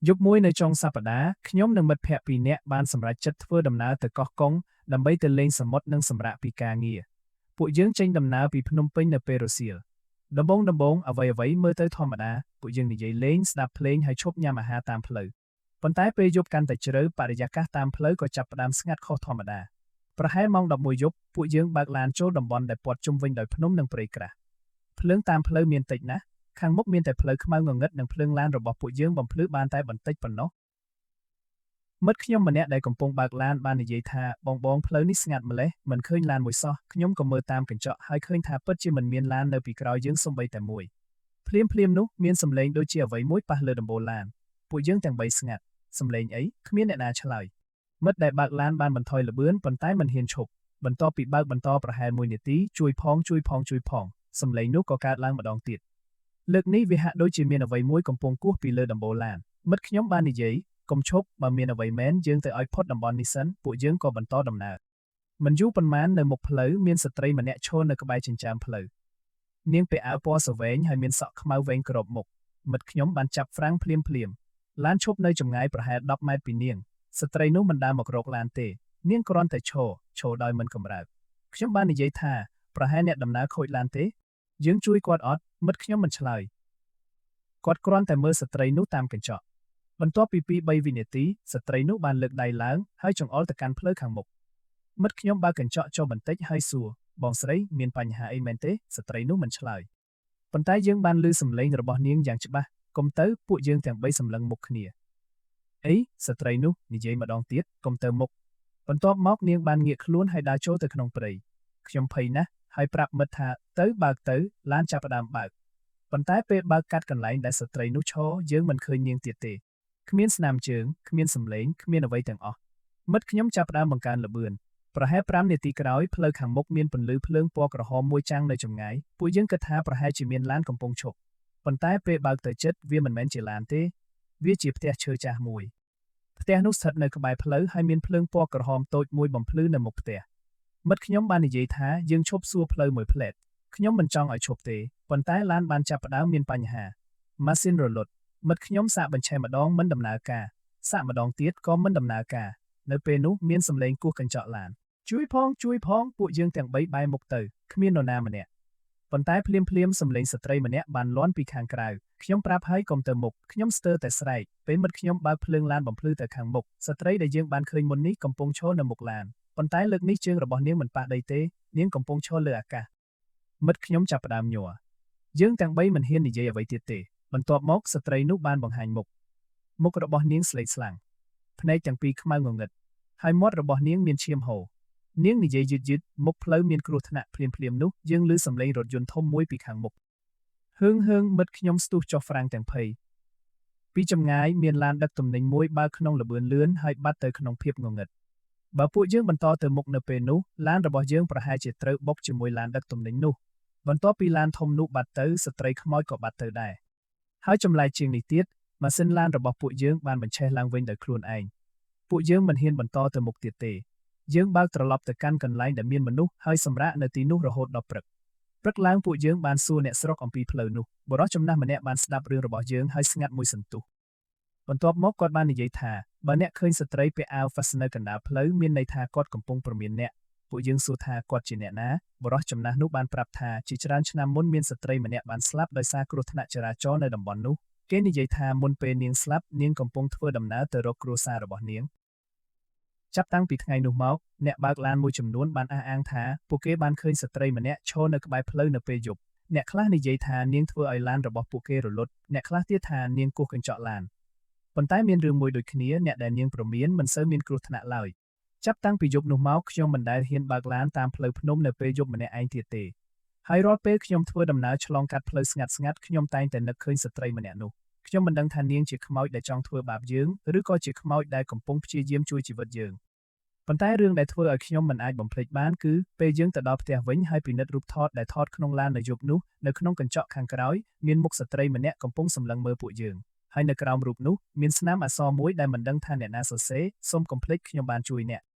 យប់មួយនៅចុងសប្តាហ៍ខ្ញុំនិងមិត្តភ័ក្តិពីរនាក់បានសម្រេចចិត្តធ្វើដំណើរទៅកោះកុងដើម្បីទៅលេងសមុទ្រនិងសម្រាកពីការងារពួកយើងចេញដំណើរពីភ្នំពេញនៅពេលរសៀលដំបូងដំបូងអ្វីៗមើលទៅធម្មតាពួកយើងនិយាយលេងស្ដាប់ភ្លេងហើយឈប់ញ៉ាំអាហារតាមផ្លូវប៉ុន្តែពេលយប់កាន់តែជ្រៅបរិយាកាសតាមផ្លូវក៏ចាប់ផ្ដើមស្ងាត់ខុសធម្មតាប្រហែលម៉ោង11យប់ពួកយើងបើកឡានចូលតំបន់ដែលព័ទ្ធជុំវិញដោយភ្នំនិងព្រៃក្រាស់ភ្លើងតាមផ្លូវមានតិចណាស់ខាងមុខមានតែផ្លូវខ្មៅងងឹតនិងភ្លើងឡានរបស់ពួកយើងបំភ្លឺបានតែបន្តិចប៉ុណ្ណោះមិត្តខ្ញុំម្នាក់ដែលកំពុងបើកឡានបាននិយាយថាបងបងផ្លូវនេះស្ងាត់ម្ល៉េះមិនឃើញឡានមួយសោះខ្ញុំក៏មើលតាមកញ្ចក់ហើយឃើញថាពិតជាមិនមានឡាននៅពីក្រោយយើងសូម្បីតែមួយភ្លាមភ្លាមនោះមានសំឡេងដូចជាអ្វីមួយប៉ះលើដំបូលឡានពួកយើងទាំងបីស្ងាត់សំឡេងអីគ្មានអ្នកណាឆ្លើយមិត្តដែលបើកឡានបានបន្ថយល្បឿនប៉ុន្តែមិនហ៊ានឈប់បន្ទាប់ពីបើកបន្តប្រហែល1នាទីជួយផងជួយផងជួយផងសំឡេងនោះក៏កើតឡើងម្ដងទៀតលើកនេះវាហាក់ដូចជាមានអ្វីមួយកំពុងគោះពីលើដំបូលឡានមិត្តខ្ញុំបាននិយាយកុំឈប់បើមានអ្វីមែនយើងទៅឲ្យផុតតំបន់នេះសិនពួកយើងក៏បន្តដំណើរមិនយូរប៉ុន្មាននៅមុខផ្លូវមានស្ត្រីម្នាក់ឈរនៅក្បែរចិញ្ចើមផ្លូវនាងពាក់អាវពណ៌ស្រវែងហើយមានសក់ខ្មៅវែងគ្របមុខមិត្តខ្ញុំបានចាប់ហ្វ្រាំងភ្លាមភ្លាមឡានឈប់នៅចម្ងាយប្រហែល10ម៉ែត្រពីនាងស្ត្រីនោះមិនដើរមករកឡានទេនាងគ្រាន់តែឈរឈរដោយមិនកម្រើកខ្ញុំបាននិយាយថាប្រហែលអ្នកដំណើរខូចឡានទេយើងជួយគាត់អត់មិត្តខ្ញុំមិនឆ្លើយគាត់គ្រាន់តែមើលស្ត្រីនោះតាមកញ្ចក់បន្ទាប់ពី2 3វិនាទីស្ត្រីនោះបានលើកដៃឡើងហើយចង្អុលទៅកាន់ផ្លូវខាងមុខមិត្តខ្ញុំបើកកញ្ចក់ចុះបន្តិចហើយសួរបងស្រីមានបញ្ហាអីមែនទេស្ត្រីនោះមិនឆ្លើយប៉ុន្តែយើងបានឮសំឡេងរបស់នាងយ៉ាងច្បាស់កុំទៅពួកយើងទាំងបីសម្លឹងមុខគ្នាអីស្ត្រីនោះនិយាយម្ដងទៀតកុំទៅមុខបន្ទាប់មកនាងបានងាកខ្លួនហើយដើរចូលទៅក្នុងព្រៃខ្ញុំភ័យណាស់ហើយប្រាប់មិត្តថាទៅបើកទៅឡានចាប់ផ្ដើមបើកប៉ុន្តែពេលបើកកាត់កន្លែងដែលស្ត្រីនោះឈរយើងមិនឃើញនាងទៀតទេគ្មានស្នាមជើងគ្មានសំឡេងគ្មានអ្វីទាំងអស់មិត្តខ្ញុំចាប់ផ្ដើមបង្កើនល្បឿនប្រហែល5នាទីក្រោយផ្លូវខាងមុខមានពន្លឺភ្លើងពណ៌ក្រហមមួយចាំងនៅចម្ងាយពួកយើងគិតថាប្រហែលជាមានឡានកំពុងឈប់ប៉ុន្តែពេលបើកទៅជិតវាមិនមែនជាឡានទេវាជាផ្ទះឈើចាស់មួយផ្ទះនោះស្ថិតនៅក្បែរផ្លូវហើយមានភ្លើងពណ៌ក្រហមតូចមួយបំភ្លឺនៅមុខផ្ទះមិត្តខ្ញុំបាននិយាយថាយើងឈប់សួរផ្លូវមួយភ្លែតខ្ញុំមិនចង់ឲ្យឈប់ទេប៉ុន្តែឡានបានចាប់ផ្ដើមមានបញ្ហាម៉ាស៊ីនរលត់មិត្តខ្ញុំសាកបញ្ឆេះម្ដងមិនដំណើរការសាកម្ដងទៀតក៏មិនដំណើរការនៅពេលនោះមានសំឡេងគោះកញ្ចក់ឡានជួយផងជួយផងពួកយើងទាំងបីបែរមុខទៅគ្មាននរណាម្នាក់ប៉ុន្តែភ្លាមភ្លាមសំឡេងស្ត្រីម្នាក់បានលាន់ពីខាងក្រៅខ្ញុំប្រាប់ហើយកុំទៅមុខខ្ញុំស្ទើរតែស្រែកពេលមិត្តខ្ញុំបើកភ្លើងឡានបំភ្លឺទៅខាងមុខស្ត្រីដែលយើងបានឃើញមុននេះកំពុងឈរនៅមុខឡានប៉ុន្តែលើកនេះជើងរបស់នាងមិនប៉ះដីទេនាងកំពុងឈរលើអាកាសមិត្តខ្ញុំចាប់ផ្ដើមញ័រយើងទាំងបីមិនហ៊ាននិយាយអ្វីទៀតទេបន្ទាប់មកស្ត្រីនោះបានបង្ហាញមុខមុខរបស់នាងស្លេកស្លាំងភ្នែកទាំងពីរខ្មៅងងឹតហើយមាត់របស់នាងមានឈាមហូរនាងនិយាយយឺតយឺតមុខផ្លូវមានគ្រោះថ្នាក់ភ្លាមភ្លាមនោះយើងឮសំឡេងរថយន្តធំមួយពីខាងមុខហឿងហឿងមិត្តខ្ញុំស្ទុះចុះហ្វ្រាំងទាំងភ័យពីចម្ងាយមានឡានដឹកទំនិញមួយបើកក្នុងល្បឿនលឿនហើយបាត់ទៅក្នុងភាពងងឹតបើពួកយើងបន្តទៅមុខនៅពេលនោះឡានរបស់យើងប្រហែលជាត្រូវបុកជាមួយឡានដឹកទំនិញនោះបន្ទាប់ពីឡានធំនោះបាត់ទៅស្ត្រីខ្មោចក៏បាត់ទៅដែរហើយចម្លែកជាងនេះទៀតម៉ាស៊ីនឡានរបស់ពួកយើងបានបញ្ឆេះឡើងវិញដោយខ្លួនឯងពួកយើងមិនហ៊ានបន្តទៅមុខទៀតទេយើងបើកត្រឡប់ទៅកាន់កន្លែងដែលមានមនុស្សហើយសម្រាកនៅទីនោះរហូតដល់ព្រឹកព្រឹកឡើងពួកយើងបានសួរអ្នកស្រុកអំពីផ្លូវនោះបុរសចំណាស់ម្នាក់បានស្ដាប់រឿងរបស់យើងហើយស្ងាត់មួយសន្ទុះបន្ទាប់មកគាត់បាននិយាយថាបើអ្នកឃើញស្ត្រីពាក់អាវ ហ្វាសនៅកណ្ដាលផ្លូវមានន័យថាគាត់កំពុងព្រមានអ្នកពួកយើងសួរថាគាត់ជាអ្នកណាបុរសចំណាស់នោះបានប្រាប់ថាជាច្រើនឆ្នាំមុនមានស្ត្រីម្នាក់បានស្លាប់ដោយសារគ្រោះថ្នាក់ចរាចរណ៍នៅតំបន់នោះគេនិយាយថាមុនពេលនាងស្លាប់នាងកំពុងធ្វើដំណើរទៅរកគ្រួសាររបស់នាងចាប់តាំងពីថ្ងៃនោះមកអ្នកបើកឡានមួយចំនួនបានអះអាងថាពួកគេបានឃើញស្ត្រីម្នាក់ឈរនៅក្បែរផ្លូវនៅពេលយប់អ្នកខ្លះនិយាយថានាងធ្វើឲ្យឡានរបស់ពួកគេរលត់អ្នកខ្លះទៀតថានាងគោះកញ្ចក់ឡានប៉ុន្តែមានរឿងមួយដូចគ្នាអ្នកដែលនាងព្រមានមិនសូវមានគ្រោះថ្នាក់ឡើយចាប់តាំងពីយប់នោះមកខ្ញុំមិនដែលហ៊ានបើកឡានតាមផ្លូវភ្នំនៅពេលយប់ម្នាក់ឯងទៀតទេហើយរាល់ពេលខ្ញុំធ្វើដំណើរឆ្លងកាត់ផ្លូវស្ងាត់ស្ងាត់ខ្ញុំតែងតែនឹកឃើញស្ត្រីម្នាក់នោះខ្ញុំមិនដឹងថានាងជាខ្មោចដែលចង់ធ្វើបាបយើងឬក៏ជាខ្មោចដែលកំពុងព្យាយាមជួយជីវិតយើងប៉ុន្តែរឿងដែលធ្វើឲ្យខ្ញុំមិនអាចបំភ្លេចបានគឺពេលយើងទៅដល់ផ្ទះវិញហើយពិនិត្យរូបថតដែលថតក្នុងឡាននៅយប់នោះនៅក្នុងកញ្ចក់ខាងក្រោយមានមុខស្ត្រីម្នាក់កំពុងសម្លឹងមើលពួកយើងហើយនៅក្រោមរូបនោះមានស្នាមអក្សរមួយដែលមិនដឹងថាអ្នកណាសរសេរសូមកុំភ្លេចខ្ញុំបានជួយអ្នក។